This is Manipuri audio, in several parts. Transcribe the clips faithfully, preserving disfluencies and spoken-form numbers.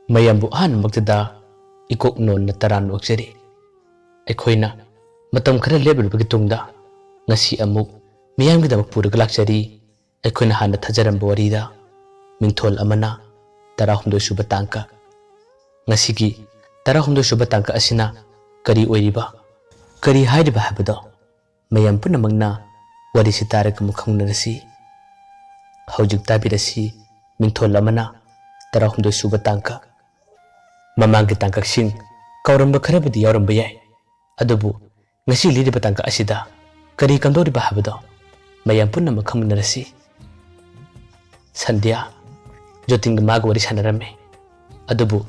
ꯃꯌꯥꯝꯕꯨ ꯑꯍꯥꯟꯕꯃꯛꯇꯗ ꯏꯀꯣꯛ ꯅꯣꯟꯅ ꯇꯔꯥꯝꯅ ꯑꯣꯛꯆꯔꯤ꯫ ꯑꯩꯈꯣꯏꯅ ꯃꯇꯝ ꯈꯔ ꯂꯦꯞꯂꯨꯔꯕꯒꯤ ꯇꯨꯡꯗ ꯉꯁꯤ ꯑꯃꯨꯛ ꯃꯤꯌꯥꯝꯒꯤꯗꯃꯛ ꯄꯨꯔꯒ ꯂꯥꯛꯆꯔꯤ꯫ ꯑꯩꯈꯣꯏꯅ ꯍꯥꯟꯅ ꯊꯥꯖꯔꯝꯕ ꯋꯥꯔꯤꯗ ꯃꯤꯡꯊꯣꯜ ꯑꯃꯅ ꯇꯔꯥꯍꯨꯝꯗꯣꯏ ꯁꯨꯕ ꯇꯥꯡꯀꯛ꯫ ꯉꯁꯤꯒꯤ ꯇꯔꯥꯍꯨꯝꯗꯣꯏ ꯁꯨꯕ ꯇꯥꯡꯀꯛ ꯑꯁꯤꯅ ꯀꯔꯤ ꯑꯣꯏꯔꯤꯕ, ꯀꯔꯤ ꯍꯥꯏꯔꯤꯕ ꯍꯥꯏꯕꯗꯣ ꯃꯌꯥꯝ ꯄꯨꯝꯅꯃꯛꯅ ꯋꯥꯔꯤꯁꯤ ꯇꯥꯔꯒ ꯑꯃꯨꯛ ꯈꯪꯅꯔꯁꯤ꯫ ꯍꯧꯖꯤꯛ ꯇꯥꯕꯤꯔꯁꯤ ꯃꯤꯡꯊꯣꯜ ꯑꯃꯅ ꯇꯔꯥꯍꯨꯝꯗꯣꯏ ꯁꯨꯕ ꯇꯥꯡꯀꯛ꯫ ꯃꯃꯥꯡꯒꯤ ꯇꯥꯡꯀꯛꯁꯤꯡ ꯀꯥꯎꯔꯝꯕ ꯈꯔꯕꯨꯗꯤ ꯌꯥꯎꯔꯝꯕ ꯌꯥꯏ, ꯑꯗꯨꯕꯨ ꯉꯁꯤ ꯂꯤꯔꯤꯕ ꯇꯥꯡꯀꯛ ꯑꯁꯤꯗ ꯀꯔꯤ ꯀꯝꯗꯧꯔꯤꯕ ꯍꯥꯏꯕꯗꯣ ꯃꯌꯥꯝ ꯄꯨꯝꯅꯃꯛ ꯈꯪꯃꯤꯟꯅꯔꯁꯤ꯫ ꯁꯟꯙ꯭ꯌꯥ ꯖꯣꯇꯤꯟꯒ ꯃꯥꯒ ꯋꯥꯔꯤ ꯁꯥꯟꯅꯔꯝꯃꯤ꯫ ꯑꯗꯨꯕꯨ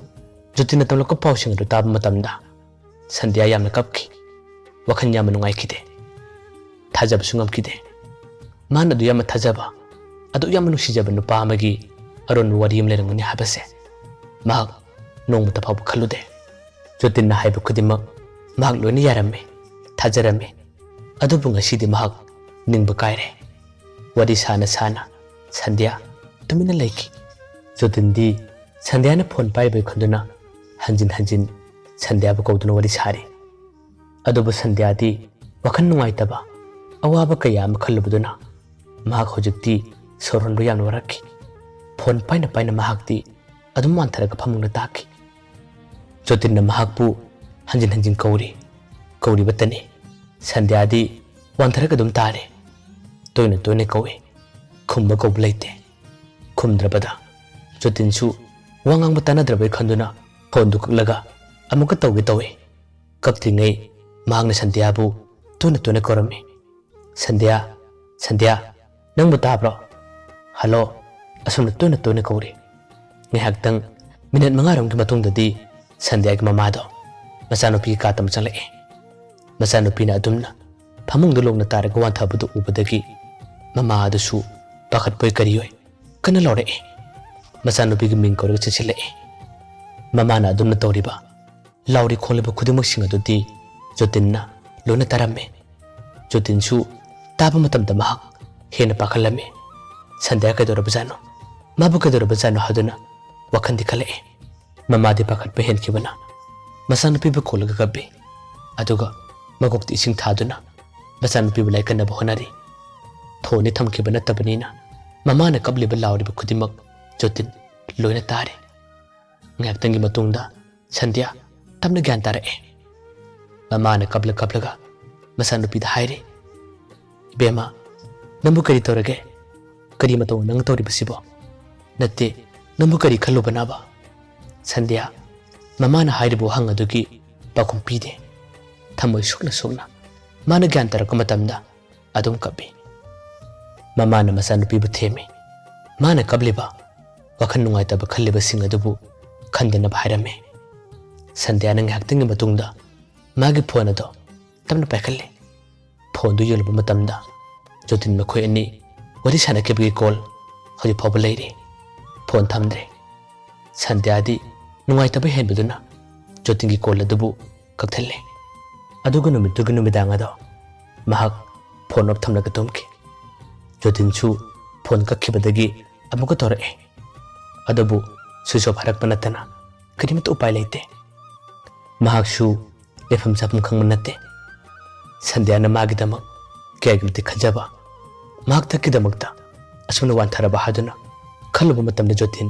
ꯖꯣꯇꯤꯟꯅ ꯇꯝꯂꯛꯄ ꯄꯥꯎꯁꯤꯡ ꯑꯗꯨ ꯇꯥꯕ ꯃꯇꯝꯗ ꯁꯟꯙ꯭ꯌꯥ ꯌꯥꯝꯅ ꯀꯞꯈꯤ꯫ ꯋꯥꯈꯜ ꯌꯥꯝꯅ ꯅꯨꯡꯉꯥꯏꯈꯤꯗꯦ꯫ ꯊꯥꯖꯕꯁꯨ ꯉꯝꯈꯤꯗꯦ꯫ ꯃꯥꯅ ꯑꯗꯨ ꯌꯥꯝꯅ ꯊꯥꯖꯕ, ꯑꯗꯨ ꯌꯥꯝꯅ ꯅꯨꯡꯁꯤꯖꯕ ꯅꯨꯄꯥ ꯑꯃꯒꯤ ꯑꯔꯣꯟꯕ ꯋꯥꯔꯤ ꯑꯃ ꯂꯩꯔꯝꯒꯅꯤ ꯍꯥꯏꯕꯁꯦ ꯃꯍꯥꯛ ꯅꯣꯡꯃꯇ ꯐꯥꯎꯕ ꯈꯜꯂꯨꯗꯦ꯫ ꯖꯣꯇꯤꯟꯅ ꯍꯥꯏꯕ ꯈꯨꯗꯤꯡꯃꯛ ꯃꯍꯥꯛ ꯂꯣꯏꯅ ꯌꯥꯔꯝꯃꯤ, ꯊꯥꯖꯔꯝꯃꯤ꯫ ꯑꯗꯨꯕꯨ ꯉꯁꯤꯗꯤ ꯃꯍꯥꯛ ꯅꯤꯡꯕ ꯀꯥꯏꯔꯦ꯫ ꯋꯥꯔꯤ ꯁꯥꯅ ꯁꯥꯅ ꯁꯟꯙ꯭ꯌꯥ ꯇꯨꯃꯤꯟꯅ ꯂꯩꯈꯤ꯫ ꯖꯣꯇꯤꯟꯗꯤ ꯁꯟꯙ꯭ꯌꯥꯅ ꯐꯣꯟ ꯄꯥꯏꯔꯤꯕꯩ ꯈꯟꯗꯨꯅ ꯍꯟꯖꯤꯟ ꯍꯟꯖꯤꯟ ꯁꯟꯙ꯭ꯌꯥꯕꯨ ꯀꯧꯗꯨꯅ ꯋꯥꯔꯤ ꯁꯥꯔꯤ꯫ ꯑꯗꯨꯕꯨ ꯁꯟꯙ꯭ꯌꯥꯗꯤ ꯋꯥꯈꯜ ꯅꯨꯡꯉꯥꯏꯇꯕ, ꯑꯋꯥꯕ ꯀꯌꯥ ꯑꯃ ꯈꯜꯂꯨꯕꯗꯨꯅ ꯃꯍꯥꯛ ꯍꯧꯖꯤꯛꯇꯤ ꯁꯣꯔ ꯍꯣꯟꯕ ꯌꯥꯝꯅ ꯋꯥꯔꯛꯈꯤ꯫ ꯐꯣꯟ ꯄꯥꯏꯅ ꯄꯥꯏꯅ ꯃꯍꯥꯛꯇꯤ ꯑꯗꯨꯝ ꯋꯥꯟꯊꯔꯒ ꯐꯃꯨꯡꯗ ꯇꯥꯈꯤ꯫ ꯖꯣꯇꯤꯟꯅ ꯃꯍꯥꯛꯄꯨ ꯍꯟꯖꯤꯟ ꯍꯟꯖꯤꯟ ꯀꯧꯔꯤ, ꯀꯧꯔꯤꯕꯇꯅꯤ꯫ ꯁꯟꯙ꯭ꯌꯥꯗꯤ ꯋꯥꯟꯊꯔꯒ ꯑꯗꯨꯝ ꯇꯥꯔꯦ꯫ ꯇꯣꯏꯅ ꯇꯣꯏꯅ ꯀꯧꯏ, ꯈꯨꯝꯕ ꯀꯧꯕ ꯂꯩꯇꯦ꯫ ꯈꯨꯝꯗ꯭ꯔꯕꯗ ꯖꯣꯇꯤꯟꯁꯨ ꯋꯥ ꯉꯥꯡꯕ ꯇꯥꯅꯗ꯭ꯔꯕꯩ ꯈꯟꯗꯨꯅ ꯐꯣꯟꯗꯨ ꯀꯛꯂꯒ ꯑꯃꯨꯛꯀ ꯇꯧꯒꯦ ꯇꯧꯏ꯫ ꯀꯛꯇ꯭ꯔꯤꯉꯩ ꯃꯍꯥꯛꯅ ꯁꯟꯙ꯭ꯌꯥꯕꯨ ꯇꯣꯏꯅ ꯇꯣꯏꯅ ꯀꯧꯔꯝꯃꯤ꯫ "ꯁꯟꯙ꯭ꯌꯥ, ꯁꯟꯙ꯭ꯌꯥ, ꯅꯪꯕꯨ ꯇꯥꯕ꯭ꯔꯣ? ꯍꯜꯂꯣ!" ꯑꯁꯨꯝꯅ ꯇꯣꯏꯅ ꯇꯣꯏꯅ ꯀꯧꯔꯤ꯫ ꯉꯥꯏꯍꯥꯛꯇꯪ, ꯃꯤꯅꯠ ꯃꯉꯥꯔꯣꯝꯒꯤ ꯃꯇꯨꯡꯗꯗꯤ ꯁꯟꯙ꯭ꯌꯥꯒꯤ ꯃꯃꯥꯗꯣ ꯃꯆꯥꯅꯨꯄꯤꯒꯤ ꯀꯥ ꯇꯝ ꯆꯪꯂꯛꯑꯦ꯫ ꯃꯆꯥꯅꯨꯄꯤꯅ ꯑꯗꯨꯝꯅ ꯐꯃꯨꯡꯗ ꯂꯣꯡꯅ ꯇꯥꯔꯒ ꯋꯥꯟꯊꯕꯗꯨ ꯎꯕꯗꯒꯤ ꯃꯃꯥ ꯑꯗꯨꯁꯨ ꯄꯥꯈꯠꯄꯣꯏ ꯀꯔꯤꯑꯣꯏ ꯀꯟꯅ ꯂꯥꯎꯔꯛꯑꯦ꯫ ꯃꯆꯥꯅꯨꯄꯤꯒꯤ ꯃꯤꯡ ꯀꯧꯔꯒ ꯆꯦꯟꯁꯤꯜꯂꯛꯑꯦ꯫ ꯃꯃꯥꯅ ꯑꯗꯨꯝꯅ ꯇꯧꯔꯤꯕ ꯂꯥꯎꯔꯤ ꯈꯣꯡꯂꯤꯕ ꯈꯨꯗꯤꯡꯃꯛꯁꯤꯡ ꯑꯗꯨꯗꯤ ꯖꯣꯇꯤꯟꯅ ꯂꯣꯏꯅ ꯇꯥꯔꯝꯃꯤ꯫ ꯖꯣꯇꯤꯟꯁꯨ ꯇꯥꯕ ꯃꯇꯝꯗ ꯃꯍꯥꯛ ꯍꯦꯟꯅ ꯄꯥꯈꯠꯂꯝꯃꯤ꯫ ꯁꯟꯙ꯭ꯌꯥ ꯀꯩꯗꯧꯔꯕꯖꯥꯠꯅꯣ? ꯃꯥꯕꯨ ꯀꯩꯗꯧꯔꯕꯖꯥꯠꯅꯣ ꯍꯥꯏꯗꯨꯅ ꯋꯥꯈꯜꯗꯤ ꯈꯜꯂꯛꯑꯦ꯫ ꯃꯃꯥꯗꯤ ꯄꯥꯈꯠꯄ ꯍꯦꯟꯈꯤꯕꯅ ꯃꯆꯥꯅꯨꯄꯤꯕꯨ ꯀꯣꯜꯂꯒ ꯀꯞꯄꯤ꯫ ꯑꯗꯨꯒ ꯃꯀꯣꯛꯇ ꯏꯁꯤꯡ ꯊꯥꯗꯨꯅ ꯃꯆꯥꯅꯨꯄꯤꯕꯨ ꯂꯥꯏꯀꯠꯅꯕ ꯍꯣꯠꯅꯔꯤ꯫ ꯐꯣꯟꯗꯤ ꯊꯝꯈꯤꯕ ꯅꯠꯇꯕꯅꯤꯅ ꯃꯃꯥꯅ ꯀꯞꯂꯤꯕ ꯂꯥꯎꯔꯤꯕ ꯈꯨꯗꯤꯡꯃꯛ ꯖꯣꯇꯤꯟ ꯂꯣꯏꯅ ꯇꯥꯔꯦ꯫ ꯉꯥꯏꯍꯥꯛꯇꯪꯒꯤ ꯃꯇꯨꯡꯗ ꯁꯟꯙ꯭ꯌꯥ ꯇꯞꯅ ꯒ꯭ꯌꯥꯟ ꯇꯥꯔꯛꯑꯦ꯫ ꯃꯃꯥꯅ ꯀꯞꯂ ꯀꯞꯂꯒ ꯃꯆꯥꯅꯨꯄꯤꯗ ꯍꯥꯏꯔꯤ, "ꯏꯕꯦꯝꯃ, ꯅꯪꯕꯨ ꯀꯔꯤ ꯇꯧꯔꯒꯦ? ꯀꯔꯤ ꯃꯇꯧ ꯅꯪ ꯇꯧꯔꯤꯕꯁꯤꯕꯣ? ꯅꯠꯇꯦ, ꯅꯪꯕꯨ ꯀꯔꯤ ꯈꯜꯂꯨꯕꯅꯕ?" ꯁꯟꯙ꯭ꯌꯥ ꯃꯃꯥꯅ ꯍꯥꯏꯔꯤꯕ ꯋꯥꯍꯪ ꯑꯗꯨꯒꯤ ꯄꯥꯎꯈꯨꯝ ꯄꯤꯗꯦ꯫ ꯊꯃꯣꯏ ꯁꯣꯛꯅ ꯁꯣꯛꯅ ꯃꯥꯅ ꯒ꯭ꯌꯥꯟ ꯇꯥꯔꯛꯄ ꯃꯇꯝꯗ ꯑꯗꯨꯝ ꯀꯞꯄꯤ꯫ ꯃꯃꯥꯅ ꯃꯆꯥꯅꯨꯄꯤꯕꯨ ꯊꯦꯝꯃꯤ꯫ ꯃꯥꯅ ꯀꯞꯂꯤꯕ, ꯋꯥꯈꯜ ꯅꯨꯡꯉꯥꯏꯇꯕ ꯈꯜꯂꯤꯕꯁꯤꯡ ꯑꯗꯨꯕꯨ ꯈꯟꯗꯅꯕ ꯍꯥꯏꯔꯝꯃꯤ꯫ ꯁꯟꯙ꯭ꯌꯥꯅ ꯉꯥꯏꯍꯥꯛꯇꯪꯒꯤ ꯃꯇꯨꯡꯗ ꯃꯥꯒꯤ ꯐꯣꯟ ꯑꯗꯣ ꯇꯞꯅ ꯄꯥꯏꯈꯠꯂꯤ꯫ ꯐꯣꯟꯗꯨ ꯌꯦꯡꯂꯨꯕ ꯃꯇꯝꯗ ꯖꯣꯇꯤꯟ ꯃꯈꯣꯏ ꯑꯅꯤ ꯋꯥꯔꯤ ꯁꯥꯟꯅꯈꯤꯕꯒꯤ ꯀꯣꯜ ꯍꯧꯖꯤꯛ ꯐꯥꯎꯕ ꯂꯩꯔꯤ꯫ ꯐꯣꯟ ꯊꯝꯗ꯭ꯔꯦ꯫ ꯁꯟꯙ꯭ꯌꯥꯗꯤ ꯅꯨꯡꯉꯥꯏꯇꯕ ꯍꯦꯟꯕꯗꯨꯅ ꯖꯣꯇꯤꯟꯒꯤ ꯀꯣꯜ ꯑꯗꯨꯕꯨ ꯀꯛꯊꯠꯂꯦ꯫ ꯑꯗꯨꯒ ꯅꯨꯃꯤꯠꯇꯨꯒꯤ ꯅꯨꯃꯤꯗꯥꯡ ꯑꯗꯣ ꯃꯍꯥꯛ ꯐꯣꯟ ꯑꯣꯐ ꯊꯝꯂꯒ ꯇꯨꯝꯈꯤ꯫ ꯖꯣꯇꯤꯟꯁꯨ ꯐꯣꯟ ꯀꯛꯈꯤꯕꯗꯒꯤ ꯑꯃꯨꯛꯀ ꯇꯧꯔꯛꯑꯦ꯫ ꯑꯗꯨꯕꯨ ꯁ꯭ꯋꯤꯆ ꯑꯣꯐ ꯍꯥꯏꯔꯛꯄ ꯅꯠꯇꯅ ꯀꯔꯤꯃꯠꯇ ꯎꯄꯥꯏ ꯂꯩꯇꯦ꯫ ꯃꯍꯥꯛꯁꯨ ꯂꯩꯐꯝ ꯆꯥꯐꯝ ꯈꯪꯕ ꯅꯠꯇꯦ꯫ ꯁꯟꯙ꯭ꯌꯥꯅ ꯃꯥꯒꯤꯗꯃꯛ ꯀꯌꯥꯒꯤ ꯃꯇꯤꯛ ꯈꯟꯖꯕ, ꯃꯍꯥꯛꯇꯒꯤꯗꯃꯛꯇ ꯑꯁꯨꯝꯅ ꯋꯥꯟꯊꯔꯕ ꯍꯥꯏꯗꯨꯅ ꯈꯜꯂꯨꯕ ꯃꯇꯝꯗ ꯖꯣꯇꯤꯟ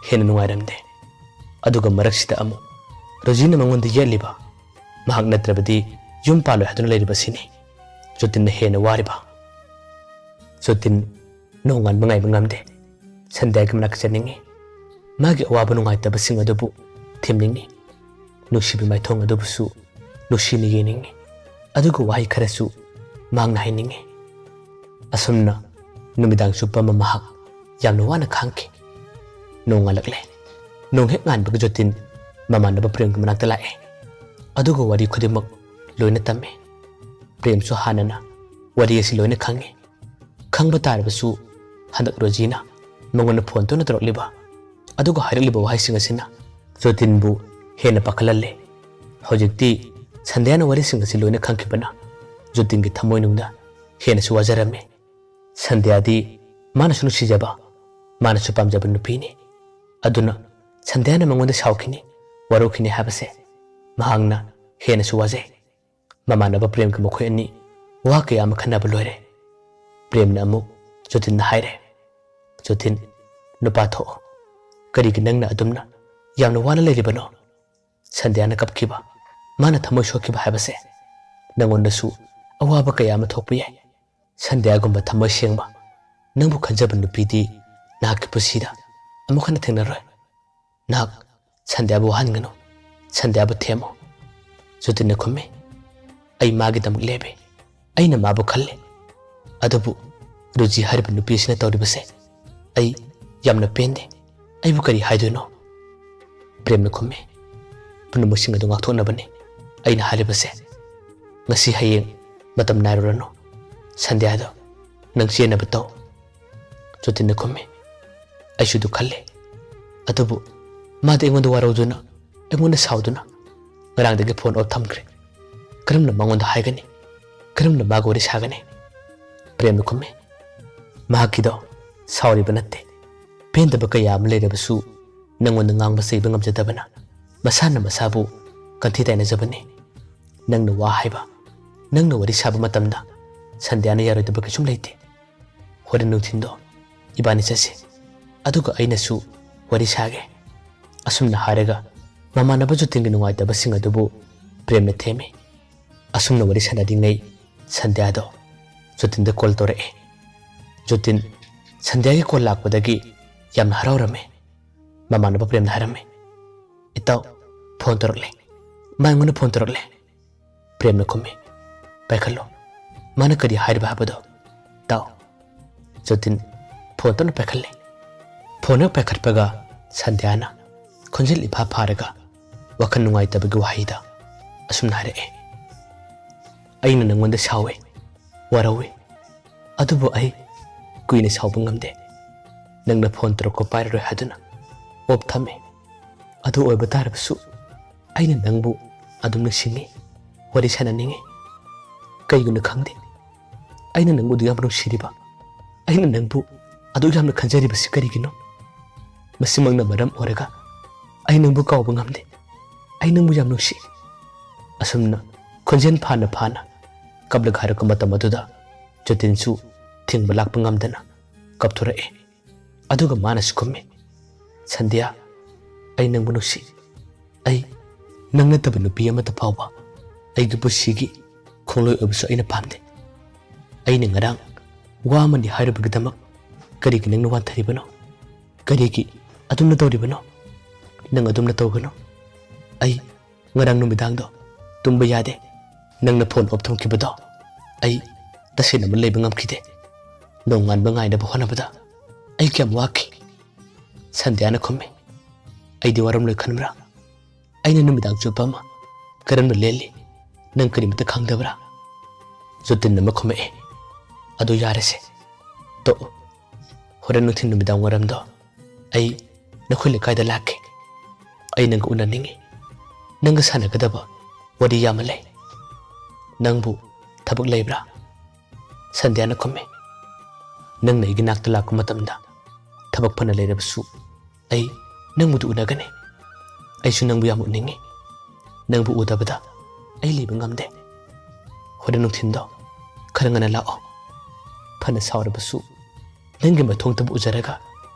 ꯍꯦꯟꯅ ꯅꯨꯡꯉꯥꯏꯔꯝꯗꯦ꯫ ꯑꯗꯨꯒ ꯃꯔꯛꯁꯤꯗ ꯑꯃꯨꯛ ꯔꯣꯖꯤꯅ ꯃꯉꯣꯟꯗ ꯌꯦꯠꯂꯤꯕ, ꯃꯍꯥꯛ ꯅꯠꯇ꯭ꯔꯕꯗꯤ ꯌꯨꯝ ꯄꯥꯜꯂꯣꯏ ꯍꯥꯏꯗꯨꯅ ꯂꯩꯔꯤꯕꯁꯤꯅꯤ ꯖꯣꯇꯤꯟꯅ ꯍꯦꯟꯅ ꯋꯥꯔꯤꯕ꯫ ꯖꯣꯇꯤꯟ ꯅꯣꯡꯉꯥꯟꯕ ꯉꯥꯏꯕ ꯉꯝꯗꯦ꯫ ꯁꯟꯙ꯭ꯌꯥꯒꯤ ꯃꯅꯥꯛꯇ ꯆꯠꯅꯤꯡꯉꯤ꯫ ꯃꯥꯒꯤ ꯑꯋꯥꯕ ꯅꯨꯡꯉꯥꯏꯇꯕꯁꯤꯡ ꯑꯗꯨꯕꯨ ꯊꯦꯝꯅꯤꯡꯉꯤ꯫ ꯅꯨꯡꯁꯤꯕꯤ ꯃꯥꯏꯊꯣꯡ ꯑꯗꯨꯕꯨꯁꯨ ꯅꯨꯡꯁꯤꯅ ꯌꯦꯡꯅꯤꯡꯉꯤ꯫ ꯑꯗꯨꯒ ꯋꯥꯍꯩ ꯈꯔꯁꯨ ꯃꯍꯥꯛꯅ ꯍꯥꯏꯅꯤꯡꯉꯤ꯫ ꯑꯁꯨꯝꯅ ꯅꯨꯃꯤꯗꯥꯡ ꯆꯨꯞꯄ ꯑꯃ ꯃꯍꯥꯛ ꯌꯥꯝꯅ ꯋꯥꯅ ꯈꯥꯡꯈꯤ꯫ ꯅꯣꯡꯉꯥꯜꯂꯛꯂꯦ꯫ ꯅꯣꯡ ꯍꯦꯛ ꯉꯥꯟꯕꯒ ꯖꯣꯇꯤꯟ ꯃꯃꯥꯟꯅꯕ ꯄ꯭ꯔꯦꯝꯒꯤ ꯃꯅꯥꯛꯇ ꯂꯥꯛꯑꯦ꯫ ꯑꯗꯨꯒ ꯋꯥꯔꯤ ꯈꯨꯗꯤꯡꯃꯛ ꯂꯣꯏꯅ ꯇꯝꯃꯤ꯫ ꯄ꯭ꯔꯦꯝꯁꯨ ꯍꯥꯟꯅꯅ ꯋꯥꯔꯤ ꯑꯁꯤ ꯂꯣꯏꯅ ꯈꯪꯉꯤ꯫ ꯈꯪꯕ ꯇꯥꯔꯕꯁꯨ ꯍꯟꯗꯛ ꯔꯣꯖꯤꯅ ꯃꯉꯣꯟꯗ ꯐꯣꯟ ꯇꯣꯏꯅ ꯇꯧꯔꯛꯂꯤꯕ ꯑꯗꯨꯒ ꯍꯥꯏꯔꯛꯂꯤꯕ ꯋꯥꯍꯩꯁꯤꯡ ꯑꯁꯤꯅ ꯖꯣꯇꯤꯟꯕꯨ ꯍꯦꯟꯅ ꯄꯥꯈꯠꯍꯜꯂꯦ꯫ ꯍꯧꯖꯤꯛꯇꯤ ꯁꯟꯙ꯭ꯌꯥꯅ ꯋꯥꯔꯤꯁꯤꯡ ꯑꯁꯤ ꯂꯣꯏꯅ ꯈꯪꯈꯤꯕꯅ ꯖꯣꯇꯤꯟꯒꯤ ꯊꯃꯣꯏꯅꯨꯡꯗ ꯍꯦꯟꯅꯁꯨ ꯋꯥꯖꯔꯝꯃꯤ꯫ ꯁꯟꯙ꯭ꯌꯥꯗꯤ ꯃꯥꯅꯁꯨ ꯅꯨꯡꯁꯤꯖꯕ, ꯃꯥꯅꯁꯨ ꯄꯥꯝꯖꯕ ꯅꯨꯄꯤꯅꯤ꯫ ꯑꯗꯨꯅ ꯁꯟꯙ꯭ꯌꯥꯅ ꯃꯉꯣꯟꯗ ꯁꯥꯎꯈꯤꯅꯤ, ꯋꯥꯔꯧꯈꯤꯅꯤ ꯍꯥꯏꯕꯁꯦ ꯃꯍꯥꯛꯅ ꯍꯦꯟꯅꯁꯨ ꯋꯥꯖꯩ꯫ ꯃꯃꯥꯟꯅꯕ ꯄ꯭ꯔꯦꯝꯒ ꯃꯈꯣꯏ ꯑꯅꯤ ꯋꯥ ꯀꯌꯥ ꯑꯃ ꯈꯟꯅꯕ ꯂꯣꯏꯔꯦ꯫ ꯄ꯭ꯔꯦꯝꯅ ꯑꯃꯨꯛ ꯖꯣꯇꯤꯟꯗ ꯍꯥꯏꯔꯦ, "ꯖꯣꯇꯤꯟ, ꯅꯨꯄꯥ ꯊꯣꯛꯑꯣ꯫ ꯀꯔꯤꯒꯤ ꯅꯪꯅ ꯑꯗꯨꯝꯅ ꯌꯥꯝꯅ ꯋꯥꯅ ꯂꯩꯔꯤꯕꯅꯣ? ꯁꯟꯙ꯭ꯌꯥꯅ ꯀꯞꯈꯤꯕ, ꯃꯥꯅ ꯊꯃꯣꯏ ꯁꯣꯛꯈꯤꯕ ꯍꯥꯏꯕꯁꯦ ꯅꯪꯉꯣꯟꯗꯁꯨ ꯑꯋꯥꯕ ꯀꯌꯥ ꯑꯃ ꯊꯣꯛꯄ ꯌꯥꯏ꯫ ꯁꯟꯙ꯭ꯌꯥꯒꯨꯝꯕ ꯊꯃꯣꯏ ꯁꯦꯡꯕ, ꯅꯪꯕꯨ ꯈꯟꯖꯕ ꯅꯨꯄꯤꯗꯤ ꯅꯍꯥꯛꯀꯤ ꯄꯨꯟꯁꯤꯗ ꯑꯃꯨꯛ ꯍꯟꯅ ꯊꯦꯡꯅꯔꯣꯏ꯫ ꯅꯍꯥꯛ ꯁꯟꯙ꯭ꯌꯥꯕꯨ ꯋꯥꯍꯟꯒꯅꯨ, ꯁꯟꯙ꯭ꯌꯥꯕꯨ ꯊꯦꯝꯃꯨ꯫" ꯖꯣꯇꯤꯟꯅ ꯈꯨꯝꯃꯤ, "ꯑꯩ ꯃꯥꯒꯤꯗꯃꯛ ꯂꯦꯞꯄꯤ, ꯑꯩꯅ ꯃꯥꯕꯨ ꯈꯜꯂꯤ꯫ ꯑꯗꯨꯕꯨ ꯔꯨꯖꯤ ꯍꯥꯏꯔꯤꯕ ꯅꯨꯄꯤ ꯑꯁꯤꯅ ꯇꯧꯔꯤꯕꯁꯦ ꯑꯩ ꯌꯥꯝꯅ ꯄꯦꯟꯗꯦ꯫ ꯑꯩꯕꯨ ꯀꯔꯤ ꯍꯥꯏꯗꯣꯏꯅꯣ?" ꯄ꯭ꯔꯦꯝꯅ ꯈꯨꯝꯃꯤ, "ꯄꯨꯝꯅꯃꯛꯁꯤꯡ ꯑꯗꯨ ꯉꯥꯛꯊꯣꯛꯅꯕꯅꯤ ꯑꯩꯅ ꯍꯥꯏꯔꯤꯕꯁꯦ꯫ ꯉꯁꯤ ꯍꯌꯦꯡ ꯃꯇꯝ ꯅꯥꯏꯔꯨꯔꯅꯨ꯫ ꯁꯟꯙ꯭ꯌꯥꯗꯣ ꯅꯪ ꯆꯦꯟꯅꯕ ꯇꯧ꯫" ꯖꯣꯇꯤꯟꯅ ꯈꯨꯝꯃꯤ, "ꯑꯩꯁꯨ ꯑꯗꯨ ꯈꯜꯂꯤ꯫ ꯑꯗꯨꯕꯨ ꯃꯥꯗꯤ ꯑꯩꯉꯣꯟꯗ ꯋꯥꯔꯧꯗꯨꯅ, ꯑꯩꯉꯣꯟꯗ ꯁꯥꯎꯗꯨꯅ ꯉꯔꯥꯡꯗꯒꯤ ꯐꯣꯟ ꯑꯣꯐ ꯊꯝꯈ꯭ꯔꯦ꯫ ꯀꯔꯝꯅ ꯃꯉꯣꯟꯗ ꯍꯥꯏꯒꯅꯤ? ꯀꯔꯝꯅ ꯃꯥꯒ ꯋꯥꯔꯤ ꯁꯥꯒꯅꯤ?" ꯄ꯭ꯔꯦꯝꯅ ꯈꯨꯝꯃꯤ, "ꯃꯍꯥꯛꯀꯤꯗꯣ ꯁꯥꯎꯔꯤꯕ ꯅꯠꯇꯦ꯫ ꯄꯦꯟꯗꯕ ꯀꯌꯥ ꯑꯃ ꯂꯩꯔꯕꯁꯨ ꯅꯪꯉꯣꯟꯗ ꯉꯥꯡꯕ ꯆꯩꯕ ꯉꯝꯖꯗꯕꯅ ꯃꯁꯥꯅ ꯃꯁꯥꯕꯨ ꯀꯟꯊꯤ ꯇꯥꯏꯅꯖꯕꯅꯤ꯫ ꯅꯪꯅ ꯋꯥ ꯍꯥꯏꯕ, ꯅꯪꯅ ꯋꯥꯔꯤ ꯁꯥꯕ ꯃꯇꯝꯗ ꯁꯟꯙ꯭ꯌꯥꯅ ꯌꯥꯔꯣꯏꯗꯕ ꯀꯩꯁꯨꯝ ꯂꯩꯇꯦ꯫ ꯍꯣꯔꯦꯟ ꯅꯨꯡꯊꯤꯟꯗꯣ ꯏꯕꯥꯅꯤ ꯆꯠꯁꯤ꯫ ꯑꯗꯨꯒ ꯑꯩꯅꯁꯨ ꯋꯥꯔꯤ ꯁꯥꯒꯦ꯫" ꯑꯁꯨꯝꯅ ꯍꯥꯏꯔꯒ ꯃꯃꯥꯟꯅꯕ ꯖꯣꯇꯤꯟꯒꯤ ꯅꯨꯡꯉꯥꯏꯇꯕꯁꯤꯡ ꯑꯗꯨꯕꯨ ꯄ꯭ꯔꯦꯝꯅ ꯊꯦꯝꯃꯤ꯫ ꯑꯁꯨꯝꯅ ꯋꯥꯔꯤ ꯁꯥꯟꯅꯔꯤꯉꯩ ꯁꯟꯙ꯭ꯌꯥꯗꯣ ꯖꯣꯇꯤꯟꯗ ꯀꯣꯜ ꯇꯧꯔꯛꯑꯦ꯫ ꯖꯣꯇꯤꯟ ꯁꯟꯙ꯭ꯌꯥꯒꯤ ꯀꯣꯜ ꯂꯥꯛꯄꯗꯒꯤ ꯌꯥꯝꯅ ꯍꯔꯥꯎꯔꯝꯃꯤ꯫ ꯃꯃꯥꯟꯅꯕ ꯄ꯭ꯔꯦꯝꯗ ꯍꯥꯏꯔꯝꯃꯤ, "ꯏꯇꯥꯎ, ꯐꯣꯟ ꯇꯧꯔꯛꯂꯦ꯫ ꯃꯥ ꯑꯩꯉꯣꯟꯗ ꯐꯣꯟ ꯇꯧꯔꯛꯂꯦ꯫" ꯄ꯭ꯔꯦꯝꯅ ꯈꯨꯝꯃꯤ, "ꯄꯥꯏꯈꯠꯂꯣ꯫ ꯃꯥꯅ ꯀꯔꯤ ꯍꯥꯏꯔꯤꯕ ꯍꯥꯏꯕꯗꯣ ꯇꯥꯎ꯫" ꯖꯣꯇꯤꯟ ꯐꯣꯟ ꯇꯞꯅ ꯄꯥꯏꯈꯠꯂꯦ꯫ ꯐꯣꯟ ꯍꯦꯛ ꯄꯥꯏꯈꯠꯄꯒ ꯁꯟꯙ꯭ꯌꯥꯅ ꯈꯣꯟꯖꯦꯜ ꯏꯐꯥ ꯐꯥꯔꯒ ꯋꯥꯈꯜ ꯅꯨꯡꯉꯥꯏꯇꯕꯒꯤ ꯋꯥꯍꯩꯗ ꯑꯁꯨꯝꯅ ꯍꯥꯏꯔꯛꯑꯦ, "ꯑꯩꯅ ꯅꯪꯉꯣꯟꯗ ꯁꯥꯎꯋꯦ, ꯋꯥꯔꯧꯋꯦ꯫ ꯑꯗꯨꯕꯨ ꯑꯩ ꯀꯨꯏꯅ ꯁꯥꯎꯕ ꯉꯝꯗꯦ꯫ ꯅꯪꯅ ꯐꯣꯟ ꯇꯧꯔꯛꯄ ꯄꯥꯏꯔꯔꯣꯏ ꯍꯥꯏꯗꯨꯅ ꯑꯣꯞ ꯊꯝꯃꯦ꯫ ꯑꯗꯨ ꯑꯣꯏꯕ ꯇꯥꯔꯕꯁꯨ ꯑꯩꯅ ꯅꯪꯕꯨ ꯑꯗꯨꯝ ꯅꯤꯡꯁꯤꯡꯉꯤ, ꯋꯥꯔꯤ ꯁꯥꯟꯅꯅꯤꯡꯉꯤ꯫ ꯀꯩꯒꯤꯅꯣ ꯈꯪꯗꯦ, ꯑꯩꯅ ꯅꯪꯕꯨ ꯑꯗꯨ ꯌꯥꯝ ꯅꯨꯡꯁꯤꯔꯤꯕ, ꯑꯩꯅ ꯅꯪꯕꯨ ꯑꯗꯨ ꯌꯥꯝꯅ ꯈꯟꯖꯔꯤꯕꯁꯤ ꯀꯔꯤꯒꯤꯅꯣ? ꯃꯁꯤꯃꯛꯅ ꯃꯔꯝ ꯑꯣꯏꯔꯒ ꯑꯩ ꯅꯪꯕꯨ ꯀꯥꯎꯕ ꯉꯝꯗꯦ꯫ ꯑꯩ ꯅꯪꯕꯨ ꯌꯥꯝ ꯅꯨꯡꯁꯤ꯫ ꯑꯁꯨꯝꯅ ꯈꯣꯟꯖꯦꯜ ꯐꯥꯅ ꯐꯥꯅ ꯀꯞꯂꯒ ꯍꯥꯏꯔꯛꯄ ꯃꯇꯝ ꯑꯗꯨꯗ ꯖꯣꯇꯤꯟꯁꯨ ꯊꯤꯡꯕ ꯂꯥꯛꯄ ꯉꯝꯗꯅ ꯀꯞꯊꯣꯔꯛꯑꯦ꯫ ꯑꯗꯨꯒ ꯃꯥꯅꯁꯨ ꯈꯨꯝꯃꯤ, "ꯁꯟꯙ꯭ꯌꯥ, ꯑꯩ ꯅꯪꯕꯨ ꯅꯨꯡꯁꯤ꯫ ꯑꯩ ꯅꯪ ꯅꯠꯇꯕ ꯅꯨꯄꯤ ꯑꯃꯠꯇ ꯐꯥꯎꯕ ꯑꯩꯒꯤ ꯄꯨꯟꯁꯤꯒꯤ ꯈꯣꯡꯂꯣꯏ ꯑꯣꯏꯕꯁꯨ ꯑꯩꯅ ꯄꯥꯝꯗꯦ꯫ ꯑꯩꯅ ꯉꯔꯥꯡ ꯋꯥ ꯑꯃꯅꯤ ꯍꯥꯏꯔꯨꯕꯒꯤꯗꯃꯛ ꯀꯔꯤꯒꯤ ꯅꯪꯅ ꯋꯥꯟꯊꯔꯤꯕꯅꯣ? ꯀꯔꯤꯒꯤ ꯑꯗꯨꯝꯅ ꯇꯧꯔꯤꯕꯅꯣ? ꯅꯪ ꯑꯗꯨꯝꯅ ꯇꯧꯒꯅꯨ꯫ ꯑꯩ ꯉꯔꯥꯡ ꯅꯨꯃꯤꯗꯥꯡꯗꯣ ꯇꯨꯝꯕ ꯌꯥꯗꯦ꯫ ꯅꯪꯅ phone off ꯊꯝꯈꯤꯕꯗꯣ ꯑꯩ ꯇꯁꯦꯡꯅ ꯂꯩꯕ ꯉꯝꯈꯤꯗꯦ꯫ ꯅꯣꯡꯉꯥꯟꯕ ꯉꯥꯏꯅꯕ ꯍꯣꯠꯅꯕꯗ ꯑꯩ ꯀꯌꯥꯝ ꯋꯥꯈꯤ꯫" ꯁꯟꯙ꯭ꯌꯥꯅ ꯈꯨꯝꯃꯤ, "ꯑꯩꯗꯤ ꯋꯥꯔꯝꯂꯣꯏ ꯈꯟꯕ꯭ꯔꯥ? ꯑꯩꯅ ꯅꯨꯃꯤꯗꯥꯡ ꯆꯨꯞꯄ ꯑꯃ ꯀꯔꯝꯅ ꯂꯦꯜꯂꯤ, ꯅꯪ ꯀꯔꯤꯃꯇ ꯈꯪꯗꯕ꯭ꯔꯥ?" ꯖꯣꯇꯤꯟ ꯑꯃ ꯈꯨꯝꯃꯛꯑꯦ, "ꯑꯗꯨ ꯌꯥꯔꯦꯁꯦ, ꯇꯣꯛꯑꯣ꯫ ꯍꯣꯔꯦꯟ ꯅꯨꯡꯊꯤꯜ ꯅꯨꯃꯤꯗꯥꯡ ꯋꯥꯏꯔꯝꯗꯣ ꯑꯩ ꯅꯈꯣꯏ ꯂꯩꯀꯥꯏꯗ ꯂꯥꯛꯀꯦ꯫ ꯑꯩ ꯅꯪꯒ ꯎꯅꯅꯤꯡꯉꯤ꯫ ꯅꯪꯒ ꯁꯥꯟꯅꯒꯗꯕ ꯋꯥꯔꯤ ꯌꯥꯝꯅ ꯂꯩ꯫ ꯅꯪꯕꯨ ꯊꯕꯛ ꯂꯩꯕ꯭ꯔꯥ?" ꯁꯟꯙ꯭ꯌꯥꯅ ꯈꯨꯝꯃꯤ, "ꯅꯪꯅ ꯑꯩꯒꯤ ꯅꯥꯛꯇ ꯂꯥꯛꯄ ꯃꯇꯝꯗ ꯊꯕꯛ ꯐꯅ ꯂꯩꯔꯕꯁꯨ ꯑꯩ ꯅꯪꯕꯨꯗꯤ ꯎꯅꯒꯅꯤ꯫ ꯑꯩꯁꯨ ꯅꯪꯕꯨ ꯌꯥꯝ ꯎꯅꯤꯡꯉꯤ꯫ ꯅꯪꯕꯨ ꯎꯗꯕꯗ ꯑꯩ ꯂꯩꯕ ꯉꯝꯗꯦ꯫ ꯍꯣꯔꯦꯟ ꯅꯨꯡꯊꯤꯜꯗꯣ ꯈꯔ ꯉꯟꯅ ꯂꯥꯛꯑꯣ꯫ ꯐꯅ ꯁꯥꯎꯔꯕꯁꯨ ꯅꯪꯒꯤ ꯃꯥꯏꯊꯣꯡꯇꯕꯨ ꯎꯖꯔꯒ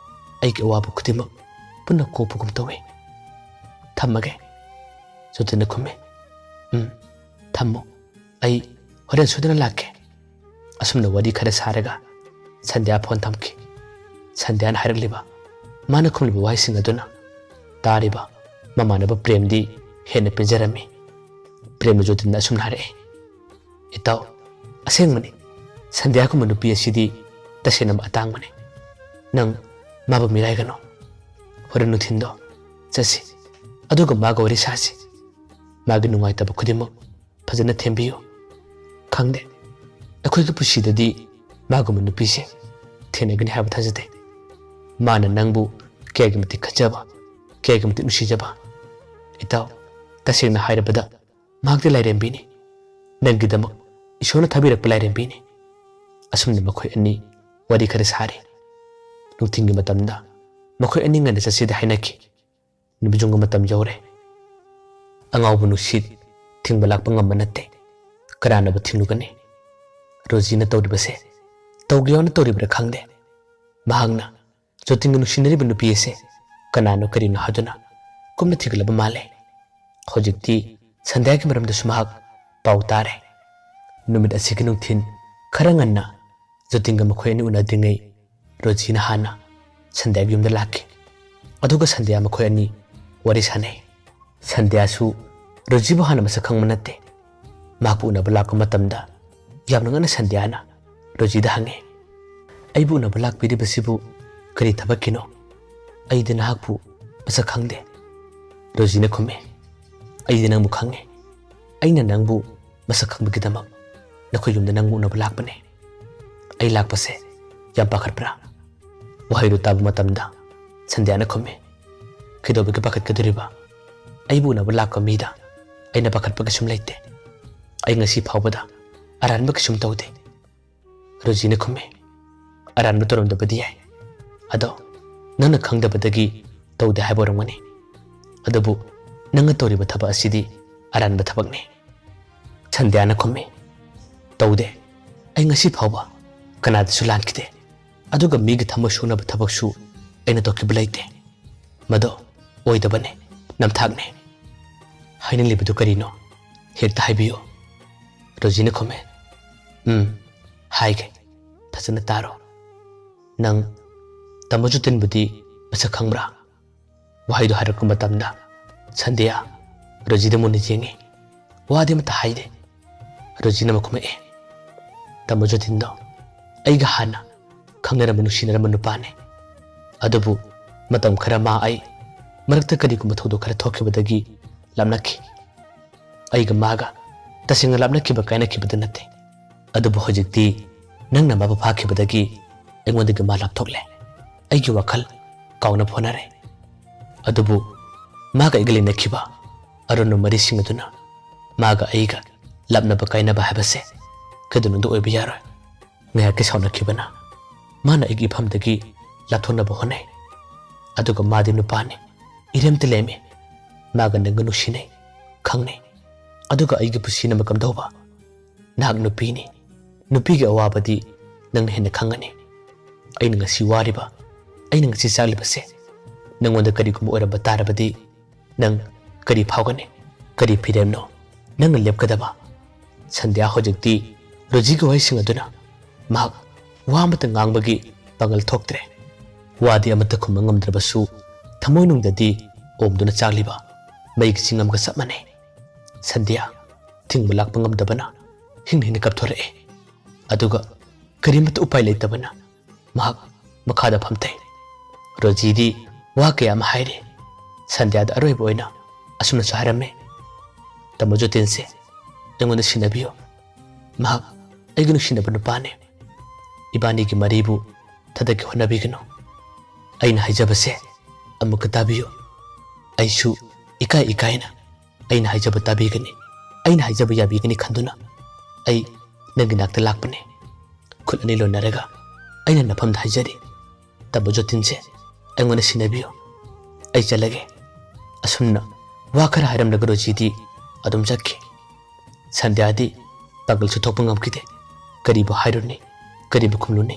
ꯑꯩꯒꯤ ꯑꯋꯥꯕ ꯈꯨꯗꯤꯡꯃꯛ ꯄꯨꯟꯅ ꯀꯣꯛꯄꯒꯨꯝ ꯇꯧꯏ꯫ ꯊꯝꯃꯒꯦ꯫" ꯖꯣꯇꯤꯟꯅ ꯈꯨꯝꯃꯤ, "ꯎꯝ, ꯊꯝꯃꯣ꯫ ꯑꯩ ꯍꯣꯔꯦꯟ ꯁꯣꯏꯗꯅ ꯂꯥꯛꯀꯦ꯫" ꯑꯁꯨꯝꯅ ꯋꯥꯔꯤ ꯈꯔ ꯁꯥꯔꯒ ꯁꯟꯙ꯭ꯌꯥ phone ꯊꯝꯈꯤ꯫ ꯁꯟꯙ꯭ꯌꯥꯅ ꯍꯥꯏꯔꯛꯂꯤꯕ, ꯃꯥꯅ ꯈꯨꯝꯂꯤꯕ ꯋꯥꯍꯩꯁꯤꯡ ꯑꯗꯨꯅ ꯇꯥꯔꯤꯕ ꯃꯃꯥꯟꯅꯕ ꯄ꯭ꯔꯦꯝꯗꯤ ꯍꯦꯟꯅ ꯄꯦꯟꯖꯔꯝꯃꯤ꯫ ꯄ꯭ꯔꯦꯝꯅ ꯖꯣꯇꯤꯟꯗ ꯑꯁꯨꯝꯅ ꯍꯥꯏꯔꯛꯏ, "ꯏꯇꯥꯎ, ꯑꯁꯦꯡꯕꯅꯤ, ꯁꯟꯙ꯭ꯌꯥꯒꯨꯝꯕ ꯅꯨꯄꯤ ꯑꯁꯤꯗꯤ ꯇꯁꯦꯡꯅ ꯑꯇꯥꯡꯕꯅꯤ꯫ ꯅꯪ ꯃꯥꯕꯨ ꯃꯤꯔꯥꯏꯒꯅꯨ꯫ ꯍꯣꯔꯦꯟ ꯅꯨꯡꯊꯤꯜꯗꯣ ꯆꯠꯁꯤ, ꯑꯗꯨꯒ ꯃꯥꯒ ꯋꯥꯔꯤ ꯁꯥꯁꯤ꯫ ꯃꯥꯒꯤ ꯅꯨꯡꯉꯥꯏꯇꯕ ꯈꯨꯗꯤꯡꯃꯛ ꯐꯖꯅ ꯊꯦꯝꯕꯤꯌꯨ꯫ ꯈꯪꯗꯦ, ꯑꯩꯈꯣꯏꯒꯤ ꯄꯨꯟꯁꯤꯗꯗꯤ ꯃꯥꯒꯨꯝꯕ ꯅꯨꯄꯤꯁꯦ ꯊꯦꯡꯅꯒꯅꯤ ꯍꯥꯏꯕ ꯊꯥꯖꯗꯦ꯫ ꯃꯥꯅ ꯅꯪꯕꯨ ꯀꯌꯥꯒꯤ ꯃꯇꯤꯛ ꯈꯟꯖꯕ, ꯀꯌꯥꯒꯤ ꯃꯇꯤꯛ ꯅꯨꯡꯁꯤꯖꯕ꯫ ꯏꯇꯥꯎ, ꯇꯁꯦꯡꯅ ꯍꯥꯏꯔꯕꯗ ꯃꯍꯥꯛꯇꯤ ꯂꯥꯏꯔꯦꯝꯕꯤꯅꯤ꯫ ꯅꯪꯒꯤꯗꯃꯛ ꯏꯁꯣꯔꯅ ꯊꯥꯕꯤꯔꯛꯄ ꯂꯥꯏꯔꯦꯝꯕꯤꯅꯤ꯫" ꯑꯁꯨꯝꯅ ꯃꯈꯣꯏ ꯑꯅꯤ ꯋꯥꯔꯤ ꯈꯔ ꯁꯥꯔꯤ꯫ ꯅꯨꯡꯊꯤꯜꯒꯤ ꯃꯇꯝꯗ ꯃꯈꯣꯏ ꯑꯅꯤ ꯉꯟꯅ ꯆꯠꯁꯤꯗ ꯍꯥꯏꯅꯈꯤ꯫ ꯅꯨꯃꯤꯠ ꯌꯨꯡꯕ ꯃꯇꯝ ꯌꯧꯔꯦ꯫ ꯑꯉꯥꯎꯕ ꯅꯨꯡꯁꯤꯠ ꯊꯤꯡꯕ ꯂꯥꯛꯄ ꯉꯝꯕ ꯅꯠꯇꯦ꯫ ꯀꯅꯥꯅꯕꯨ ꯊꯤꯡꯂꯨꯒꯅꯤ? ꯔꯣꯖꯤꯅ ꯇꯧꯔꯤꯕꯁꯦ ꯇꯧꯒꯦ ꯌꯥꯎꯅ ꯇꯧꯔꯤꯕ꯭ꯔꯥ ꯈꯪꯗꯦ꯫ ꯃꯍꯥꯛꯅ ꯖꯣꯇꯤꯟꯒ ꯅꯨꯡꯁꯤꯅꯔꯤꯕ ꯅꯨꯄꯤ ꯑꯁꯦ ꯀꯅꯥꯅꯣ ꯀꯔꯤꯅꯣ ꯍꯥꯏꯗꯨꯅ ꯀꯨꯞꯅ ꯊꯤꯒꯠꯂꯕ ꯃꯥꯜꯂꯦ꯫ ꯍꯧꯖꯤꯛꯇꯤ ꯁꯟꯙ꯭ꯌꯥꯒꯤ ꯃꯔꯝꯗꯁꯨ ꯃꯍꯥꯛ ꯄꯥꯎ ꯇꯥꯔꯦ꯫ ꯅꯨꯃꯤꯠ ꯑꯁꯤꯒꯤ ꯅꯨꯡꯊꯤꯜ ꯈꯔ ꯉꯟꯅ ꯖꯣꯇꯤꯟꯒ ꯃꯈꯣꯏ ꯑꯅꯤ ꯎꯅꯗ꯭ꯔꯤꯉꯩ ꯔꯣꯖꯤꯅ ꯍꯥꯟꯅ ꯁꯟꯙ꯭ꯌꯥꯒꯤ ꯌꯨꯝꯗ ꯂꯥꯛꯈꯤ꯫ ꯑꯗꯨꯒ ꯁꯟꯙ꯭ꯌꯥ ꯃꯈꯣꯏ ꯑꯅꯤ ꯋꯥꯔꯤ ꯁꯥꯟꯅꯩ꯫ ꯁꯟꯙ꯭ꯌꯥꯁꯨ ꯔꯣꯖꯤꯕꯨ ꯍꯥꯟꯅ ꯃꯁꯛ ꯈꯪꯕ ꯅꯠꯇꯦ꯫ ꯃꯍꯥꯛꯄꯨ ꯎꯅꯕ ꯂꯥꯛꯄ ꯃꯇꯝꯗ ꯌꯥꯝꯅ ꯉꯟꯅ ꯁꯟꯙ꯭ꯌꯥꯅ ꯔꯣꯖꯤꯗ ꯍꯪꯉꯤ, "ꯑꯩꯕꯨ ꯎꯅꯕ ꯂꯥꯛꯄꯤꯔꯤꯕꯁꯤꯕꯨ ꯀꯔꯤ ꯊꯕꯛꯀꯤꯅꯣ? ꯑꯩꯗꯤ ꯅꯍꯥꯛꯄꯨ ꯃꯁꯛ ꯈꯪꯗꯦ꯫" ꯔꯣꯖꯤꯅ ꯈꯨꯝꯃꯤ, "ꯑꯩꯗꯤ ꯅꯪꯕꯨ ꯈꯪꯉꯤ꯫ ꯑꯩꯅ ꯅꯪꯕꯨ ꯃꯁꯛ ꯈꯪꯕꯒꯤꯗꯃꯛ ꯅꯈꯣꯏ ꯌꯨꯝꯗ ꯅꯪꯕꯨ ꯎꯅꯕ ꯂꯥꯛꯄꯅꯦ꯫ ꯑꯩ ꯂꯥꯛꯄꯁꯦ ꯌꯥꯝ ꯄꯥꯈꯠꯄ꯭ꯔꯥ?" ꯋꯥꯍꯩꯗꯨ ꯇꯥꯕ ꯃꯇꯝꯗ ꯁꯟꯙ꯭ꯌꯥꯅ ꯈꯨꯝꯃꯤ, "ꯀꯩꯗꯧꯕꯒꯤ ꯄꯥꯈꯠꯀꯗꯣꯔꯤꯕ? ꯑꯩꯕꯨ ꯎꯅꯕ ꯂꯥꯛꯄ ꯃꯤꯗ ꯑꯩꯅ ꯄꯥꯈꯠꯄ ꯀꯩꯁꯨꯝ ꯂꯩꯇꯦ꯫ ꯑꯩ ꯉꯁꯤ ꯐꯥꯎꯕꯗ ꯑꯔꯥꯟꯕ ꯀꯩꯁꯨꯝ ꯇꯧꯗꯦ꯫" ꯔꯣꯖꯤꯅ ꯈꯨꯝꯃꯤ, "ꯑꯔꯥꯟꯕ ꯇꯧꯔꯝꯗꯕꯗꯤ ꯌꯥꯏ꯫ ꯑꯗꯣ ꯅꯪꯅ ꯈꯪꯗꯕꯗꯒꯤ ꯇꯧꯗꯦ ꯍꯥꯏꯕ ꯑꯣꯏꯔꯝꯒꯅꯤ꯫ ꯑꯗꯨꯕꯨ ꯅꯪꯅ ꯇꯧꯔꯤꯕ ꯊꯕꯛ ꯑꯁꯤꯗꯤ ꯑꯔꯥꯟꯕ ꯊꯕꯛꯅꯤ꯫" ꯁꯟꯙ꯭ꯌꯥꯅ ꯈꯨꯝꯃꯤ, "ꯇꯧꯗꯦ꯫ ꯑꯩ ꯉꯁꯤ ꯐꯥꯎꯕ ꯀꯅꯥꯗꯁꯨ ꯂꯥꯟꯈꯤꯗꯦ꯫ ꯑꯗꯨꯒ ꯃꯤꯒꯤ ꯊꯃꯣꯏ ꯁꯣꯛꯅꯕ ꯊꯕꯛꯁꯨ ꯑꯩꯅ ꯇꯧꯈꯤꯕ ꯂꯩꯇꯦ꯫ ꯃꯗꯣ ꯑꯣꯏꯗꯕꯅꯤ, ꯅꯝꯊꯥꯛꯅꯤ꯫" "ꯍꯥꯏꯅꯤꯡꯂꯤꯕꯗꯨ ꯀꯔꯤꯅꯣ? ꯍꯦꯛꯇ ꯍꯥꯏꯕꯤꯌꯨ꯫" ꯔꯣꯖꯤꯅ ꯈꯨꯝꯃꯦ, "ꯎꯝ, ꯍꯥꯏꯒꯦ꯫ ꯐꯖꯅ ꯇꯥꯔꯣ꯫ ꯅꯪ ꯇꯥꯃꯣ ꯖꯣꯇꯤꯟꯕꯨꯗꯤ ꯃꯁꯛ ꯈꯪꯕ꯭ꯔꯥ?" ꯋꯥꯍꯩꯗꯨ ꯍꯥꯏꯔꯛꯄ ꯃꯇꯝꯗ ꯁꯟꯙ꯭ꯌꯥ ꯔꯣꯖꯤꯗ ꯃꯨꯟꯅ ꯌꯦꯡꯉꯤ꯫ ꯋꯥꯗꯤ ꯑꯃꯠꯇ ꯍꯥꯏꯗꯦ꯫ ꯔꯣꯖꯤꯅ ꯑꯃꯨꯛ ꯈꯨꯝꯃꯛꯑꯦ, "ꯇꯥꯃꯣ ꯖꯣꯇꯤꯟꯗꯣ ꯑꯩꯒ ꯍꯥꯟꯅ ꯈꯪꯅꯔꯝꯕ, ꯅꯨꯡꯁꯤꯅꯔꯝꯕ ꯅꯨꯄꯥꯅꯦ꯫ ꯑꯗꯨꯕꯨ ꯃꯇꯝ ꯈꯔ ꯃꯥ ꯑꯩ ꯃꯔꯛꯇ ꯀꯔꯤꯒꯨꯝꯕ ꯊꯧꯗꯣꯛ ꯈꯔ ꯊꯣꯛꯈꯤꯕꯗꯒꯤ ꯂꯥꯞꯅꯈꯤ꯫ ꯑꯩꯒ ꯃꯥꯒ ꯇꯁꯦꯡꯅ ꯂꯥꯞꯅꯈꯤꯕ, ꯀꯥꯏꯅꯈꯤꯕꯗ ꯅꯠꯇꯦ꯫ ꯑꯗꯨꯕꯨ ꯍꯧꯖꯤꯛꯇꯤ ꯅꯪꯅ ꯃꯥꯕꯨ ꯐꯥꯈꯤꯕꯗꯒꯤ ꯑꯩꯉꯣꯟꯗꯒꯤ ꯃꯥ ꯂꯥꯞꯊꯣꯛꯂꯦ꯫ ꯑꯩꯒꯤ ꯋꯥꯈꯜ ꯀꯥꯎꯅꯕ ꯍꯣꯠꯅꯔꯦ꯫ ꯑꯗꯨꯕꯨ ꯃꯥꯒ ꯑꯩꯒ ꯂꯩꯅꯈꯤꯕ ꯑꯔꯣꯟꯕ ꯃꯔꯤꯁꯤꯡ ꯑꯗꯨꯅ ꯃꯥꯒ ꯑꯩꯒ ꯂꯥꯞꯅꯕ, ꯀꯥꯏꯅꯕ ꯍꯥꯏꯕꯁꯦ ꯀꯩꯗꯧꯅꯨꯡꯗ ꯑꯣꯏꯕ ꯌꯥꯔꯣꯏ꯫" ꯉꯥꯏꯍꯥꯛꯀꯤ ꯁꯥꯎꯅꯈꯤꯕꯅ ꯃꯥꯅ ꯑꯩꯒꯤ ꯏꯐꯝꯗꯒꯤ ꯂꯥꯞꯊꯣꯛꯅꯕ ꯍꯣꯠꯅꯩ꯫ ꯑꯗꯨꯒ ꯃꯥꯗꯤ ꯅꯨꯄꯥꯅꯤ꯫ ꯏꯔꯦꯝꯇ ꯂꯦꯝꯃꯤ꯫ ꯃꯥꯒ ꯅꯪꯒ ꯅꯨꯡꯁꯤꯅꯩ, ꯈꯪꯅꯩ꯫ ꯑꯗꯨꯒ ꯑꯩꯒꯤ ꯄꯨꯟꯁꯤꯅ ꯀꯝꯗꯧꯕ? ꯅꯍꯥꯛ ꯅꯨꯄꯤꯅꯤ꯫ ꯅꯨꯄꯤꯒꯤ ꯑꯋꯥꯕꯗꯤ ꯅꯪꯅ ꯍꯦꯟꯅ ꯈꯪꯒꯅꯤ꯫ ꯑꯩꯅ ꯉꯁꯤ ꯋꯥꯔꯤꯕ, ꯑꯩꯅ ꯉꯁꯤ ꯆꯥꯛꯂꯤꯕꯁꯦ ꯅꯪꯉꯣꯟꯗ ꯀꯔꯤꯒꯨꯝꯕ ꯑꯣꯏꯔꯝꯕ ꯇꯥꯔꯕꯗꯤ ꯅꯪ ꯀꯔꯤ ꯐꯥꯎꯒꯅꯤ? ꯀꯔꯤ ꯐꯤꯔꯦꯞꯅꯣ ꯅꯪꯅ ꯂꯦꯞꯀꯗꯕ? ꯁꯟꯙ꯭ꯌꯥ ꯍꯧꯖꯤꯛꯇꯤ ꯔꯣꯖꯤꯒꯤ ꯋꯥꯍꯩꯁꯤꯡ ꯑꯗꯨꯅ ꯃꯍꯥꯛ ꯋꯥ ꯑꯃꯠꯇ ꯉꯥꯡꯕꯒꯤ ꯄꯥꯡꯒꯜ ꯊꯣꯛꯇ꯭ꯔꯦ꯫ ꯋꯥꯗꯤ ꯑꯃꯠꯇ ꯈꯨꯝꯕ ꯉꯝꯗ꯭ꯔꯕꯁꯨ ꯊꯃꯣꯏꯅꯨꯡꯗꯗꯤ ꯑꯣꯝꯗꯨꯅ ꯆꯥꯛꯂꯤꯕ ꯃꯩꯒꯤ ꯆꯤꯡ ꯑꯃꯒ ꯆꯞ ꯃꯥꯟꯅꯩ꯫ ꯁꯟꯙ꯭ꯌꯥ ꯊꯤꯡꯕ ꯂꯥꯛꯄ ꯉꯝꯗꯕꯅ ꯍꯤꯡ ꯍꯤꯡꯅ ꯀꯞꯊꯣꯔꯛꯑꯦ꯫ ꯑꯗꯨꯒ ꯀꯔꯤꯃꯠꯇ ꯎꯄꯥꯏ ꯂꯩꯇꯕꯅ ꯃꯍꯥꯛ ꯃꯈꯥꯗ ꯐꯝꯊꯩ꯫ ꯔꯣꯖꯤꯗꯤ ꯋꯥ ꯀꯌꯥ ꯑꯃ ꯍꯥꯏꯔꯤ꯫ ꯁꯟꯙ꯭ꯌꯥꯗ ꯑꯔꯣꯏꯕ ꯑꯣꯏꯅ ꯑꯁꯨꯝꯅꯁꯨ ꯍꯥꯏꯔꯝꯃꯤ, "ꯇꯥꯃꯣ ꯖꯣꯇꯤꯟꯁꯦ ꯑꯩꯉꯣꯟꯗ ꯁꯤꯟꯅꯕꯤꯌꯨ꯫ ꯃꯍꯥꯛ ꯑꯩꯒꯤ ꯅꯨꯡꯁꯤꯅꯕ ꯅꯨꯄꯥꯅꯤ꯫ ꯏꯕꯥꯅꯤꯒꯤ ꯃꯔꯤꯕꯨ ꯊꯥꯗꯛꯀꯦ ꯍꯣꯠꯅꯕꯤꯒꯅꯨ꯫ ꯑꯩꯅ ꯍꯥꯏꯖꯕꯁꯦ ꯑꯃꯨꯛꯀ ꯇꯥꯕꯤꯌꯨ꯫ ꯑꯩꯁꯨ ꯏꯀꯥꯏ ꯏꯀꯥꯏꯅ ꯑꯩꯅ ꯍꯥꯏꯖꯕ ꯇꯥꯕꯤꯒꯅꯤ, ꯑꯩꯅ ꯍꯥꯏꯖꯕ ꯌꯥꯕꯤꯒꯅꯤ ꯈꯟꯗꯨꯅ ꯑꯩ ꯅꯪꯒꯤ ꯅꯥꯛꯇ ꯂꯥꯛꯄꯅꯤ꯫ ꯈꯨꯠ ꯑꯅꯤ ꯂꯣꯟꯅꯔꯒ ꯑꯩꯅ ꯅꯐꯝꯗ ꯍꯥꯏꯖꯔꯤ, ꯇꯥꯃꯣ ꯖꯣꯇꯤꯟꯁꯦ ꯑꯩꯉꯣꯟꯗ ꯁꯤꯟꯅꯕꯤꯌꯨ꯫ ꯑꯩ ꯆꯠꯂꯒꯦ꯫" ꯑꯁꯨꯝꯅ ꯋꯥ ꯈꯔ ꯍꯥꯏꯔꯝꯂꯒ ꯔꯣꯖꯤꯗꯤ ꯑꯗꯨꯝ ꯆꯠꯈꯤ꯫ ꯁꯟꯙ꯭ꯌꯥꯗꯤ ꯄꯥꯡꯒꯜꯁꯨ ꯊꯣꯛꯄ ꯉꯝꯈꯤꯗꯦ꯫ ꯀꯔꯤꯕꯨ ꯍꯥꯏꯔꯨꯅꯤ? ꯀꯔꯤꯕꯨ ꯈꯨꯝꯂꯨꯅꯤ?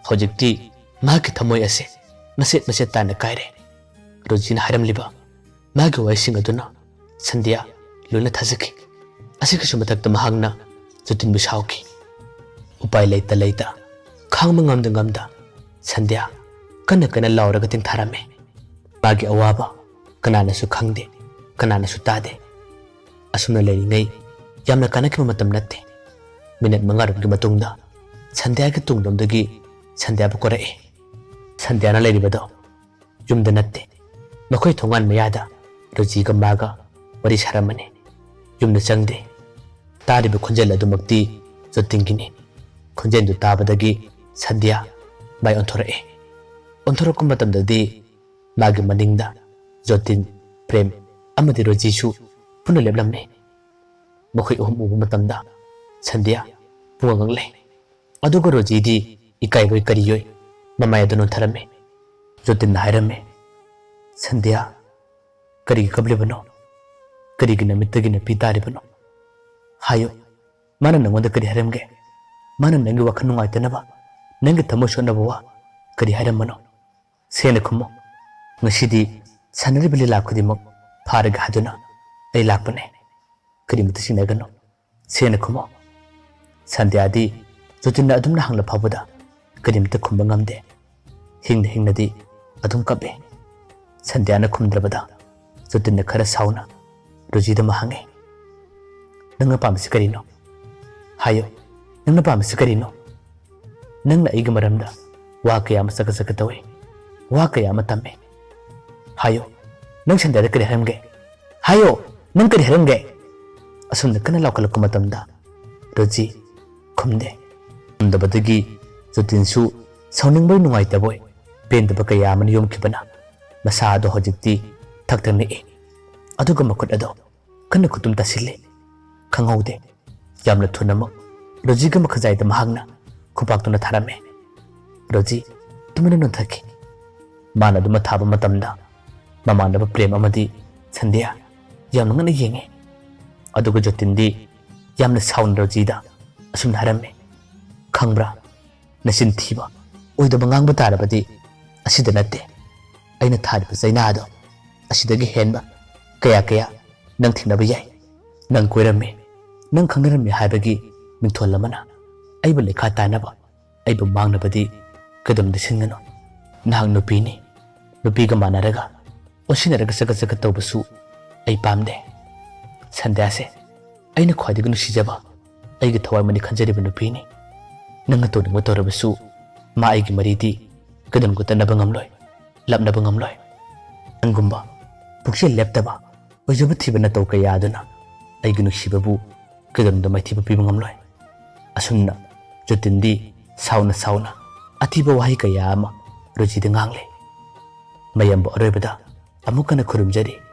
ꯍꯧꯖꯤꯛꯇꯤ ꯃꯍꯥꯛꯀꯤ ꯊꯃꯣꯏ ꯑꯁꯦ ꯃꯆꯦꯠ ꯃꯆꯦꯠ ꯇꯥꯅ ꯀꯥꯏꯔꯦ꯫ ꯔꯣꯖꯤꯅ ꯍꯥꯏꯔꯝꯂꯤꯕ ꯃꯥꯒꯤ ꯋꯥꯍꯩꯁꯤꯡ ꯑꯗꯨꯅ ꯁꯟꯙ꯭ꯌꯥ ꯂꯣꯏꯅ ꯊꯥꯖꯈꯤ꯫ ꯑꯁꯤꯒꯤꯁꯨ ꯃꯊꯛꯇ ꯃꯍꯥꯛꯅ ꯖꯣꯇꯤꯟꯕꯨ ꯁꯥꯎꯈꯤ꯫ ꯎꯄꯥꯏ ꯂꯩꯇ ꯂꯩꯇ, ꯈꯥꯡꯕ ꯉꯝꯗ ꯉꯝꯗ ꯁꯟꯙ꯭ꯌꯥ ꯀꯟꯅ ꯀꯟꯅ ꯂꯥꯎꯔꯒ ꯇꯦꯡꯊꯥꯔꯝꯃꯤ꯫ ꯃꯥꯒꯤ ꯑꯋꯥꯕ ꯀꯅꯥꯅꯁꯨ ꯈꯪꯗꯦ, ꯀꯅꯥꯅꯁꯨ ꯇꯥꯗꯦ꯫ ꯑꯁꯨꯝꯅ ꯂꯩꯔꯤꯉꯩ ꯌꯥꯝꯅ ꯀꯥꯟꯅꯈꯤꯕ ꯃꯇꯝ ꯅꯠꯇꯦ꯫ ꯃꯤꯅꯠ ꯃꯉꯥꯔꯣꯝꯒꯤ ꯃꯇꯨꯡꯗ ꯁꯟꯙ꯭ꯌꯥꯒꯤ ꯇꯨꯡꯂꯣꯝꯗꯒꯤ ꯁꯟꯙ꯭ꯌꯥꯕꯨ ꯀꯧꯔꯛꯏ꯫ ꯁꯟꯙ꯭ꯌꯥꯅ ꯂꯩꯔꯤꯕꯗꯣ ꯌꯨꯝꯗ ꯅꯠꯇꯦ꯫ ꯃꯈꯣꯏ ꯊꯣꯡꯒꯥꯟ ꯃꯌꯥꯗ ꯔꯣꯖꯤꯒ ꯃꯥꯒ ꯋꯥꯔꯤ ꯁꯥꯔꯝꯕꯅꯤ꯫ ꯌꯨꯝꯗ ꯆꯪꯗꯦ꯫ ꯇꯥꯔꯤꯕ ꯈꯣꯟꯖꯦꯜ ꯑꯗꯨꯃꯛꯇꯤ ꯖꯣꯇꯤꯟꯒꯤꯅꯤ꯫ ꯈꯣꯟꯖꯦꯜꯗꯨ ꯇꯥꯕꯗꯒꯤ ꯁꯟꯙ꯭ꯌꯥ ꯃꯥꯏ ꯑꯣꯟꯊꯣꯔꯛꯏ꯫ ꯑꯣꯟꯊꯣꯔꯛꯄ ꯃꯇꯝꯗꯗꯤ ꯃꯥꯒꯤ ꯃꯅꯤꯡꯗ ꯖꯣꯇꯤꯟ, ꯄ꯭ꯔꯦꯝ ꯑꯃꯗꯤ ꯔꯣꯖꯤꯁꯨ ꯄꯨꯟꯅ ꯂꯦꯞꯂꯝꯃꯤ꯫ ꯃꯈꯣꯏ ꯑꯍꯨꯝ ꯎꯕ ꯃꯇꯝꯗ ꯁꯟꯙ꯭ꯌꯥ ꯄꯨꯡꯉꯛ ꯉꯛꯂꯦ꯫ ꯑꯗꯨꯒ ꯔꯣꯖꯤꯗꯤ ꯏꯀꯥꯏꯕꯣꯏ ꯀꯔꯤꯌꯣꯏ ꯃꯃꯥꯏ ꯑꯗꯨ ꯅꯣꯟꯊꯔꯝꯃꯤ꯫ ꯖꯣꯇꯤꯟꯅ ꯍꯥꯏꯔꯝꯃꯤ, "ꯁꯟꯙ꯭ꯌꯥ, ꯀꯔꯤꯒꯤ ꯀꯞꯂꯤꯕꯅꯣ? ꯀꯔꯤꯒꯤ ꯅꯃꯤꯠꯇꯒꯤ ꯅꯥꯄꯤ ꯇꯥꯔꯤꯕꯅꯣ? ꯍꯥꯏꯌꯨ, ꯃꯥꯅ ꯅꯪꯉꯣꯟꯗ ꯀꯔꯤ ꯍꯥꯏꯔꯝꯒꯦ? ꯃꯥꯅ ꯅꯪꯒꯤ ꯋꯥꯈꯜ ꯅꯨꯡꯉꯥꯏꯇꯅꯕ, ꯅꯪꯒꯤ ꯊꯃꯣꯏ ꯁꯣꯛꯅꯕ ꯋꯥ ꯀꯔꯤ ꯍꯥꯏꯔꯝꯕꯅꯣ? ꯁꯦꯡꯅ ꯈꯨꯝꯃꯨ꯫ ꯉꯁꯤꯗꯤ ꯁꯥꯟꯅꯔꯤꯕ ꯂꯤꯂꯥ ꯈꯨꯗꯤꯡꯃꯛ ꯐꯥꯔꯒꯦ ꯍꯥꯏꯗꯨꯅ ꯑꯩ ꯂꯥꯛꯄꯅꯦ꯫ ꯀꯔꯤꯃꯇ ꯆꯤꯡꯅꯒꯅꯨ꯫ ꯁꯦꯡꯅ ꯈꯨꯝꯃꯨ꯫" ꯁꯟꯙ꯭ꯌꯥꯗꯤ ꯖꯣꯇꯤꯟꯅ ꯑꯗꯨꯝꯅ ꯍꯪꯂ ꯐꯥꯎꯕꯗ ꯀꯔꯤꯃꯇ ꯈꯨꯝꯕ ꯉꯝꯗꯦ꯫ ꯍꯤꯡꯅ ꯍꯤꯡꯅꯗꯤ ꯑꯗꯨꯝ ꯀꯞꯄꯦ꯫ ꯁꯟꯙ꯭ꯌꯥꯅ ꯈꯨꯝꯗ꯭ꯔꯕꯗ ꯖꯣꯇꯤꯟꯅ ꯈꯔ ꯁꯥꯎꯅ ꯔꯣꯖꯤꯗ ꯑꯃ ꯍꯪꯉꯦ, "ꯅꯪꯅ ꯄꯥꯝꯕꯁꯤ ꯀꯔꯤꯅꯣ? ꯍꯥꯏꯌꯨ, ꯅꯪꯅ ꯄꯥꯝꯕꯁꯤ ꯀꯔꯤꯅꯣ? ꯅꯪꯅ ꯑꯩꯒꯤ ꯃꯔꯝꯗ ꯋꯥ ꯀꯌꯥ ꯑꯃ ꯆꯀꯠ ꯆꯀꯠ ꯇꯧꯏ, ꯋꯥ ꯀꯌꯥ ꯑꯃ ꯇꯝꯃꯤ꯫ ꯍꯥꯏꯌꯨ, ꯅꯪ ꯁꯟꯙ꯭ꯌꯥꯗ ꯀꯔꯤ ꯍꯥꯏꯔꯝꯒꯦ? ꯍꯥꯏꯌꯨ, ꯅꯪ ꯀꯔꯤ ꯍꯥꯏꯔꯝꯒꯦ?" ꯑꯁꯨꯝꯅ ꯀꯟꯅ ꯂꯥꯎꯈꯠꯂꯛꯄ ꯃꯇꯝꯗ ꯔꯣꯖꯤ ꯈꯨꯝꯗꯦ꯫ ꯈꯨꯝꯗꯕꯗꯒꯤ ꯖꯣꯇꯤꯟꯁꯨ ꯁꯥꯎꯅꯤꯡꯕꯣꯏ ꯅꯨꯡꯉꯥꯏꯇꯕꯣꯏ ꯄꯦꯟꯗꯕ ꯀꯌꯥ ꯑꯃꯅ ꯌꯣꯝꯈꯤꯕꯅ ꯃꯁꯥ ꯑꯗꯣ ꯍꯧꯖꯤꯛꯇꯤ ꯊꯛ ꯊꯛ ꯅꯤꯛꯏ꯫ ꯑꯗꯨꯒ ꯃꯈꯨꯠ ꯑꯗꯣ ꯀꯟꯅ ꯈꯨꯇꯨꯝ ꯇꯥꯁꯤꯜꯂꯤ꯫ ꯈꯪꯍꯧꯗꯦ, ꯌꯥꯝꯅ ꯊꯨꯅꯃꯛ ꯔꯣꯖꯤꯒꯤ ꯃꯈꯖꯥꯏꯗ ꯃꯍꯥꯛꯅ ꯈꯨꯄꯥꯛꯇꯨꯅ ꯊꯥꯔꯝꯃꯦ꯫ ꯔꯣꯖꯤ ꯇꯨꯃꯤꯟꯅ ꯅꯣꯟꯊꯈꯤ꯫ ꯃꯥꯅ ꯑꯗꯨꯃ ꯊꯥꯕ ꯃꯇꯝꯗ ꯃꯃꯥꯟꯅꯕ ꯄ꯭ꯔꯦꯝ ꯑꯃꯗꯤ ꯁꯟꯙ꯭ꯌꯥ ꯌꯥꯝꯅ ꯉꯛꯅ ꯌꯦꯡꯉꯤ꯫ ꯑꯗꯨꯒ ꯖꯣꯇꯤꯟꯗꯤ ꯌꯥꯝꯅ ꯁꯥꯎꯅ ꯔꯣꯖꯤꯗ ꯑꯁꯨꯝꯅ ꯍꯥꯏꯔꯝꯃꯤ, "ꯈꯪꯕ꯭ꯔꯥ, ꯅꯆꯤꯟ ꯊꯤꯕ, ꯑꯣꯏꯗꯕ ꯉꯥꯡꯕ ꯇꯥꯔꯕꯗꯤ ꯑꯁꯤꯗ ꯅꯠꯇꯦ꯫ ꯑꯩꯅ ꯊꯥꯔꯤꯕ ꯆꯩꯅꯥꯗꯣ ꯑꯁꯤꯗꯒꯤ ꯍꯦꯟꯕ ꯀꯌꯥ ꯀꯌꯥ ꯅꯪ ꯊꯦꯡꯅꯕ ꯌꯥꯏ꯫ ꯅꯪ ꯀꯣꯏꯔꯝꯃꯤ, ꯅꯪ ꯈꯪꯅꯔꯝꯃꯤ ꯍꯥꯏꯕꯒꯤ ꯃꯤꯡꯊꯣꯜ ꯑꯃꯅ ꯑꯩꯕꯨ ꯂꯩꯈꯥ ꯇꯥꯅꯕ, ꯑꯩꯕꯨ ꯃꯥꯡꯅꯕꯗꯤ ꯀꯩꯗꯧꯅꯨꯡꯗ ꯁꯤꯟꯒꯅꯨ꯫ ꯅꯍꯥꯛ ꯅꯨꯄꯤꯅꯤ, ꯅꯨꯄꯤꯒ ꯃꯥꯟꯅꯔꯒ ꯑꯣꯟꯁꯤꯟꯅꯔꯒ ꯆꯒꯠ ꯆꯒꯠ ꯇꯧꯕꯁꯨ ꯑꯩ ꯄꯥꯝꯗꯦ꯫ ꯁꯟꯙ꯭ꯌꯥꯁꯦ ꯑꯩꯅ ꯈ꯭ꯋꯥꯏꯗꯒꯤ ꯅꯨꯡꯁꯤꯖꯕ, ꯑꯩꯒꯤ ꯊꯋꯥꯏ ꯃꯅꯤ ꯈꯟꯖꯔꯤꯕ ꯅꯨꯄꯤꯅꯤ꯫ ꯅꯪꯅ ꯇꯧꯅꯤꯡꯕ ꯇꯧꯔꯕꯁꯨ ꯃꯥ ꯑꯩꯒꯤ ꯃꯔꯤꯗꯤ ꯀꯩꯗꯧꯅꯨꯡꯗ ꯇꯠꯅꯕ ꯉꯝꯂꯣꯏ, ꯂꯥꯞꯅꯕ ꯉꯝꯂꯣꯏ꯫ ꯅꯪꯒꯨꯝꯕ ꯄꯨꯛꯆꯦꯜ ꯂꯦꯞꯇꯕ, ꯑꯣꯏꯖꯕ ꯊꯤꯕ ꯅꯇꯧ ꯀꯌꯥ ꯑꯗꯨꯅ ꯑꯩꯒꯤ ꯅꯨꯡꯁꯤꯕꯕꯨ ꯀꯩꯗꯧꯅꯨꯡꯗ ꯃꯥꯏꯊꯤꯕ ꯄꯤꯕ ꯉꯝꯂꯣꯏ꯫" ꯑꯁꯨꯝꯅ ꯖꯣꯇꯤꯟꯗꯤ ꯁꯥꯎꯅ ꯁꯥꯎꯅ ꯑꯊꯤꯕ ꯋꯥꯍꯩ ꯀꯌꯥ ꯑꯃ ꯔꯣꯖꯤꯗ ꯉꯥꯡꯂꯦ꯫ ꯃꯌꯥꯝꯕꯨ ꯑꯔꯣꯏꯕꯗ ꯑꯃꯨꯛ ꯍꯟꯅ ꯈꯨꯔꯨꯝꯖꯔꯤ꯫